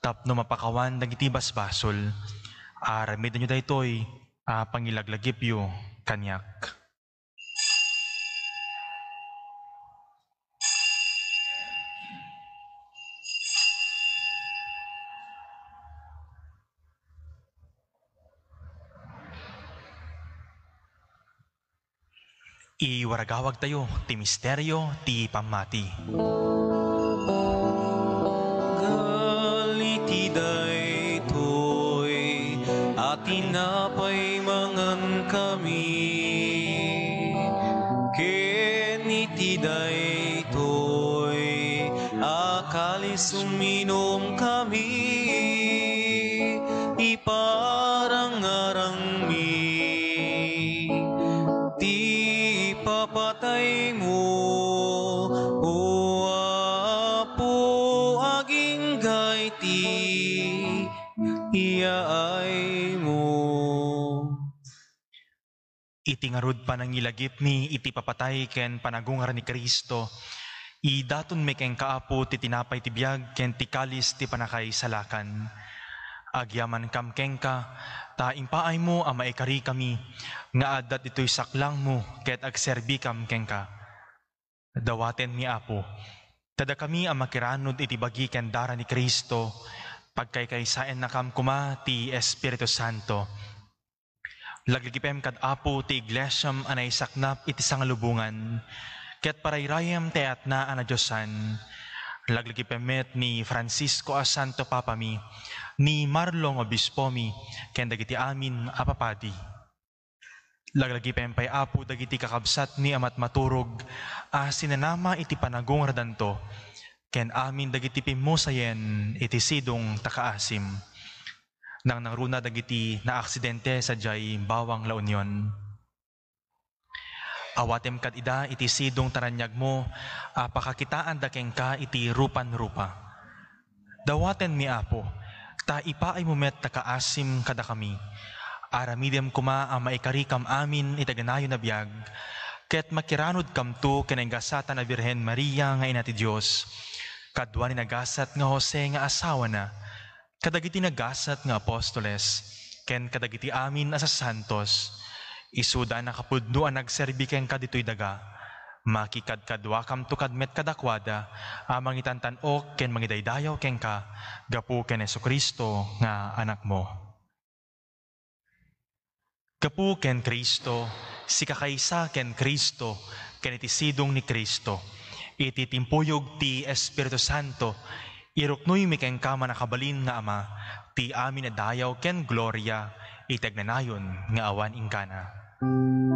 tapno mapakawan dagiti basbasol. Aramidenyo daytoy a pangilaglagipyo kaniak." Iwaragawagtayo ti misterio ti pammati. Ngal iti daytoy a tinapay mangankami, ken iti daytoy a kalis uminumkami, iparangarangmi ti ipapataymo, O Apo, agingga iti yaaymo. Iti ngarud panangilagipmi iti papatay ken panagungar ni Cristo, idatonmi kenka, Apo, ti tinapay ti biag ken ti kalis ti pannakaisalakan. Agyamankam kenka, ta impaaymo a maikarikami nga adda ditoy saklangmo ket agserbikam kenka. Dawatenmi, Apo, ta dakami a makiranud iti bagi ken dara ni Cristo, pagkaykaysaennakam koma ti Espiritu Santo. Laglagipem kad Apo ti iglesiam a naisaknap iti sangalubongan, ket parayrayam ti ayatna a nadiosan. Laglagipem met ni Francisco a Santo Papami, ni Marlon Obispomi, ken dagiti amin a papadi. Laglagipem pay, Apo, dagiti kakabsatmi a matmaturog a sinanama iti panagungardanto, ken amin dagiti pimmusayen iti sidong ta kaasim. Nangnangruna dagiti naaksidente sadiay bawang La Union. Awatem kad ida iti sidong ta raniagmo a pakakitaanda kenka iti rupan-rupa. Dawatenmi, Apo, ta ipaaymo met ta kaasim kadakami. Aramidem koma a maikarikam amin iti agnanayon a biag, ket makiranudkamto ken naigasatan a Birhen Maria nga Ina ti Dios, kadua ni nagasat nga Jose nga asawana, kadagiti nagasat nga apostoles, ken kadagiti amin a sasantos. Isuda a nakapudno a nagserbi kenka ditoy daga. Makikadkaduakamto kad met kadakuada a mangitantan-ok ken mangidaydayaw kenka gapu ken Jesu-Cristo nga Anakmo. Gapu ken Cristo, sikakaysa ken Cristo, ken iti sidong ni Cristo, iti timpuyog ti Espiritu Santo, iruknoymi kenka, mannakabalin nga Ama, ti amin a dayaw ken gloria iti agnanayon nga awan inggana. Amen.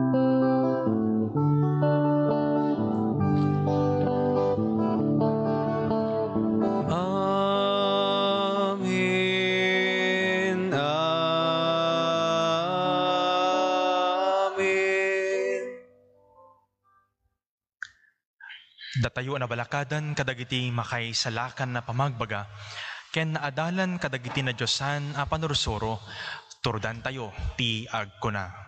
Amen. Datayo a nabalakadan kadagiti makaisalakan a pamagbaga ken naadalan kadagiti nadiosan a panursuro, turudantayo ti agkuna.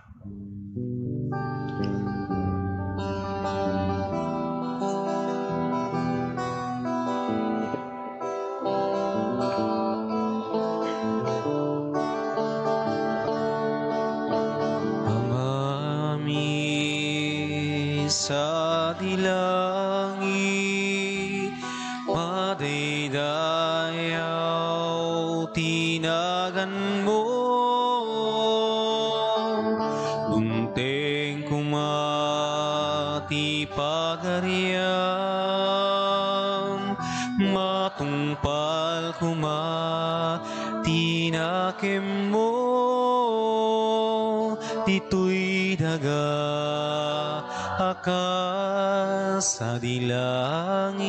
Amami sadi langit, madaydayaw ti naganmo. Dumteng koma ti pagariam, matungpal koma ti nakemmo ditoy daga a kas sadi langit.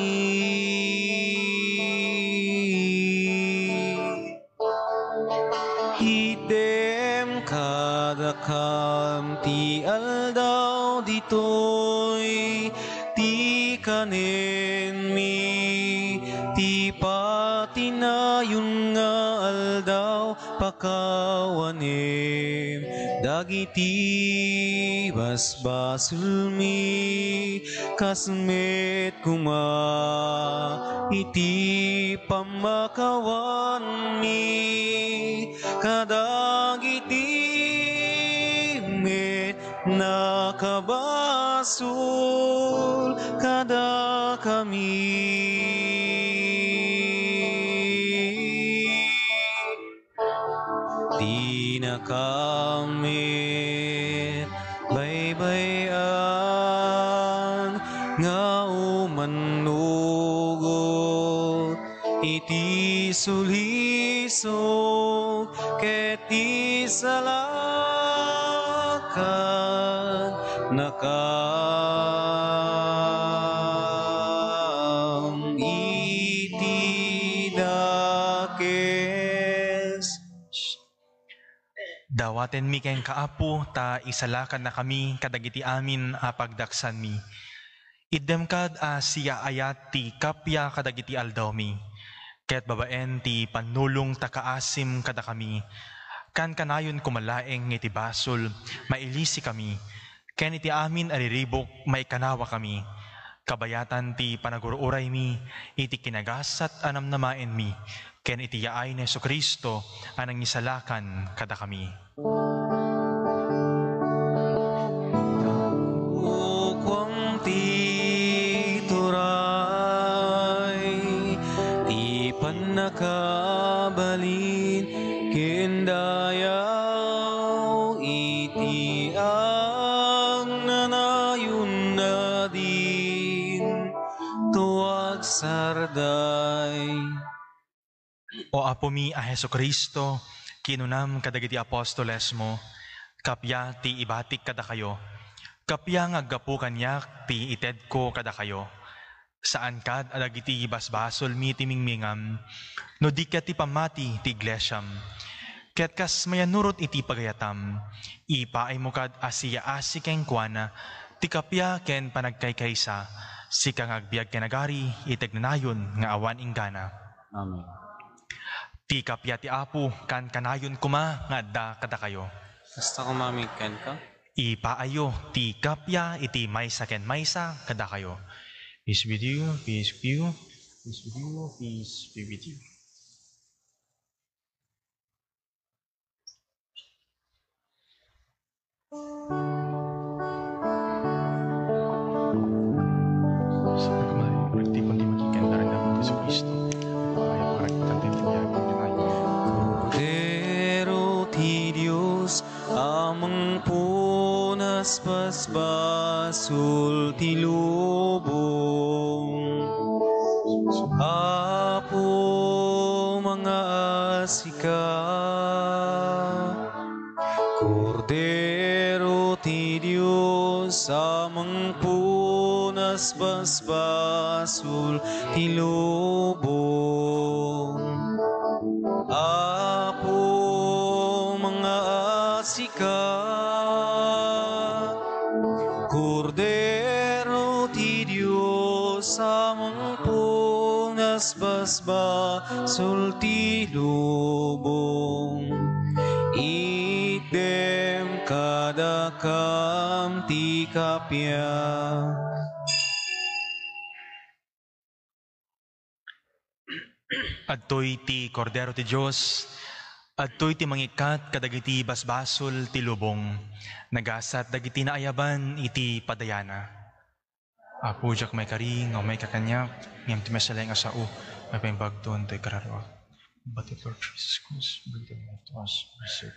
Itdem kadakam ti aldaw ditoy ti kanenmi, ti patinayon nga aldaw. Pakawanem dagiti basbasolmi, kas met koma iti pammakawanmi kadagiti met nakabasol kadakami. Dinakam met baybay-an nga umannugot iti sulisog ket isalakannakam iti dakes. Dawatenmi kenka, Apo, ta isalakannakami kadagiti amin a pagdaksanmi. Itdem kad a siaayat ti kappia kadagiti aldawmi, ket babaen ti pannulong ta kaasim kadakami, kankanayon koma laeng iti basol, mailisikami, ken iti amin a riribuk, maikanawakami. Kabayatan ti panagur-uraymi iti kinagasat a namnamaenmi ken iti yaay ni Jesu-Cristo a nangisalakan kadakami. Ukuam ti turay ti pannakabalin ken dayaw iti agnanayon nadin to agsarday. O Apomi a Jesu-Cristo, kinunam kadagiti apostolesmo, "Kappia ti ibatik kadakayo, kappia nga aggapu kaniak ti itedko kadakayo." Saan kad a dagiti basbasolmi ti mingmingam, no di ket ti pammati ti iglesiam. Ket kas mayannurot iti pagayatam, ipaaymo kad a siyaasi kenkuana ti kappia ken panagkaykaysa, sika nga agbiag ken agari iti agnanayon nga awan inggana. Amen. Ti kappia ti Apo, kankanayon koma nga adda kadakayo. Kasta koma met kenka. Ipaayo ti kappia iti maysa ken maysa kadakayo. Peace with you, peace with you, peace with you, peace be with you. Sa pagmamahal, agtipon ti magikan daramdam ni Jesu-Cristo. Ipaayo para kita ti pagyaman ni Maria. Kordero ti Dios, a mangpunas basbasol ti lubong. Apo, mangaasi ka. Kordero ti Dios a mangpunas basbasol ti lubong. Apo, mangaasi ka. Kordero ti Dios a mangpunas basbasol ti lubong. Itdem kadakam ti kappia. Adtoy ti Kordero ti Dios, adtoy ti mangikkat kadagiti basbasol ti lubong. Nagasat dagiti naayaban iti padayana. Apo, diak maikari nga umayka kaniak, ngem ti masalay nga sao, maipaimbagton toy kararuak. But the Lord Jesus Christ, bring them to us, we serve.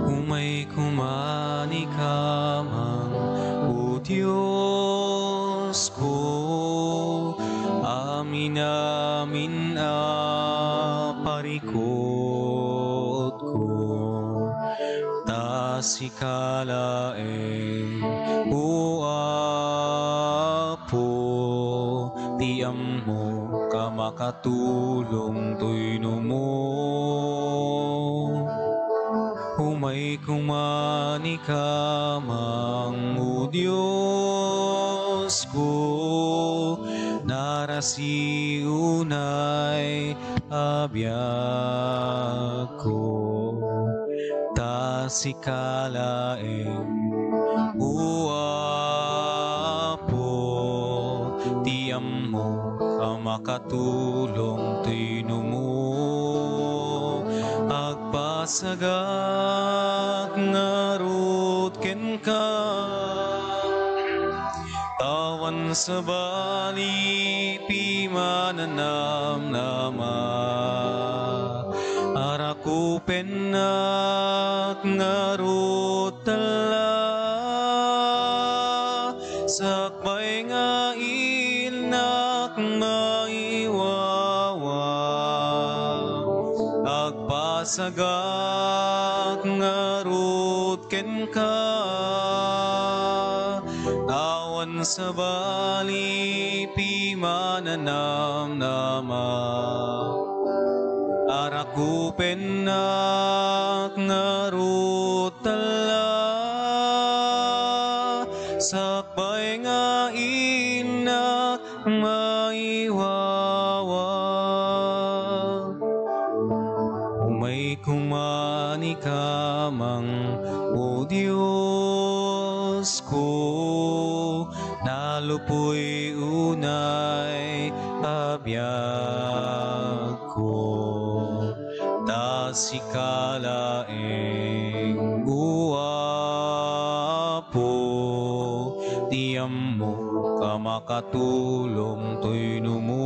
Umay koma ni kamang, O Diosko, amin-amin a parikutko, ta sika laeng, O Apo, ti ammok a makatulong toy numo. Umay koma ni kamang, O Diosko, narasi unay a biagko, ta sika laeng, O Apo, ti ammok a makatulong toy numo. Agpasagak ngarud kenka, awan sabali pimananamnama. Arakupennak ngarud tella, sakbay nga innak maiwawa. Agpas Sagak ngarud kenka, awan sabali pimananamnama. Arakupennak ngarud talla, sakbay nga innak maiwawa. Umay kuman ikamang, O Dios ko, nalupoy unay a biag ko, ta sika laeng, O Apo, ti ammok a makatulong toy numo.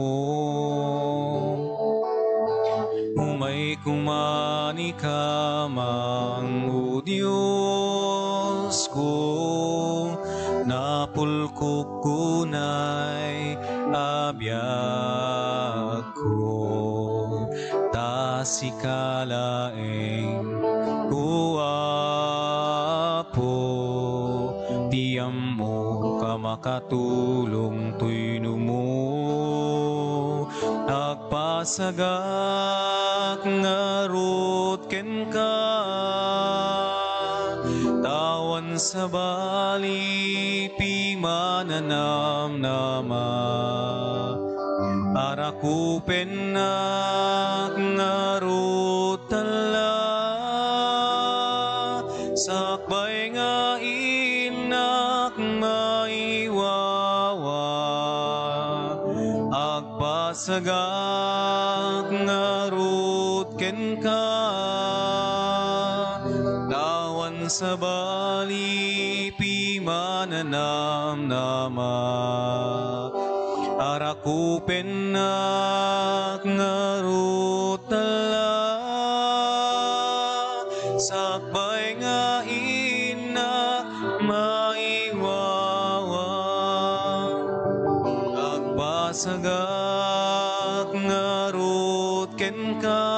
Umay kuman ikamang, O Dios ko, napulkok unay a biag ko, ta sika laeng, O Apo, ti ammok a makatulong toy numo. Agpasagak ngarud kenka, ta awan sabali pimananamnama. Arakupennak ngarud talla, sakbay nga innak maiwawa. Agpasagak ngarud kenka, awan sabali pimananamnama. Arakupennak ngarud talla, sakbay nga innak maiwawa. Agpasagak ngarud kenka,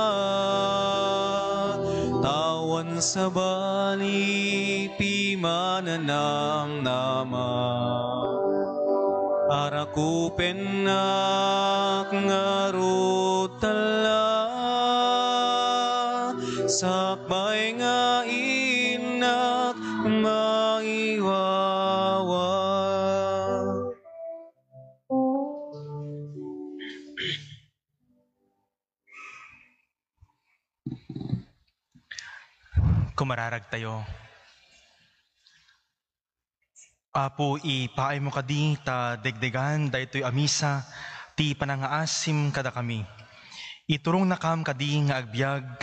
ta awan sabali pimananamnama. Arakupennak ngarud talla, sakbay nga innak maiwawa. Kumararag tayo. Apo, ipaaymo kadi ta degdegan daytoy a misa ti panangaasim kadakami. Iturongnakam kadi nga agbiag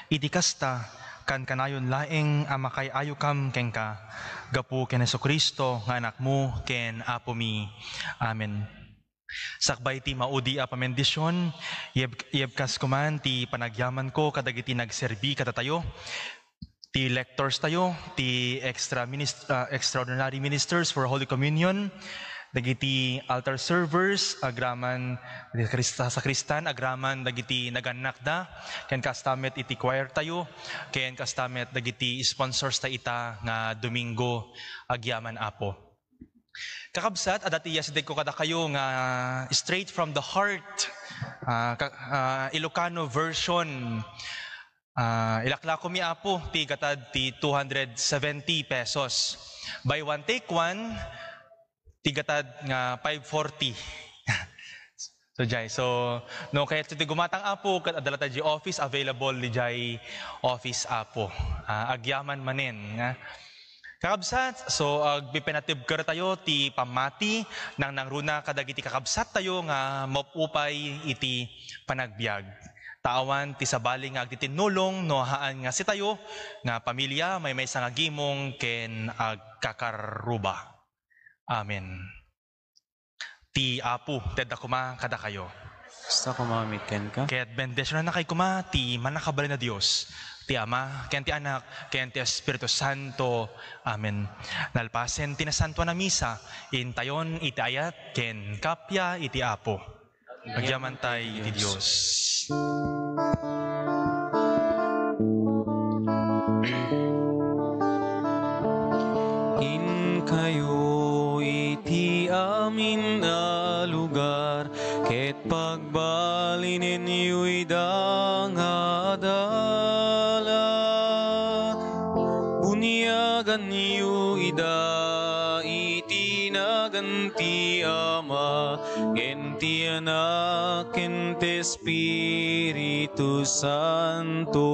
iti kasta, kankanayon laeng a makaay-ayokam kenka, gapu ken Jesu-Cristo nga Anakmo ken Apomi. Amen. Sakbay ti maudi a pamendisyon, iyeb-, iyebkas koman ti panagyamanko kadagiti nagserbi kadatayo, ti lectors tayo, ti extra minist-, ah, extraordinary ministers for Holy Communion, dagiti altar servers, agraman, dagiti Krista-, sakristan, agraman dagiti nagannakda, ken kasta met iti choir tayo, ken kasta met dagiti sponsors ta ita nga Domingo agyaman, Apo. Kakabsat, adda ti yasidegko kadakayo nga straight from the heart, ah, ka-, ah, Ilocano version. Ah, ilaklakomi, Apo, ti gatad ti two hundred seventy pesos. Buy one, take one, ti gatad nga five forty. So, jay. So, no kayatyo ti gumatang, Apo, ket adda latta diay office, available diay office, Apo. Ah, agyaman manen, nga. Kakabsat, so, agpipinatibker tayo ti pammati, nangnangruna kadagiti kakabsat tayo nga maupupay iti panagbiag. Ta awan ti sabali nga agtitinnulong no haan nga sitayo nga pamilia, maymaysa nga gimong ken agkakarruba. Amen. Ti Apo ti adda koma kadakayo. Kasta koma met kenka. Ket bendisionannakay koma ti Mannakabalin a Dios, ti Ama, ken ti Anak, ken ti Espiritu Santo. Amen. Nalpasen ti Nasantoan a Misa, intayon iti ayat ken kappia iti Apo. Agyamantay iti Dios. Balinenyo ida nga adala, bunyaganyo ida iti nagan ti Ama, ken ti Anak, ken ti Espiritu Santo.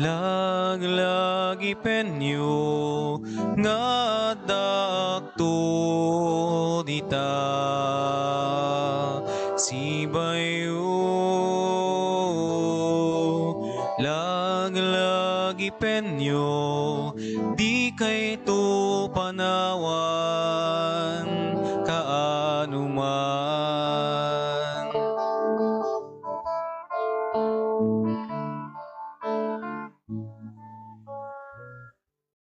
Laglagipenyo nga addaakto dita sibayo. Laglagipenyo, dikayto panawan.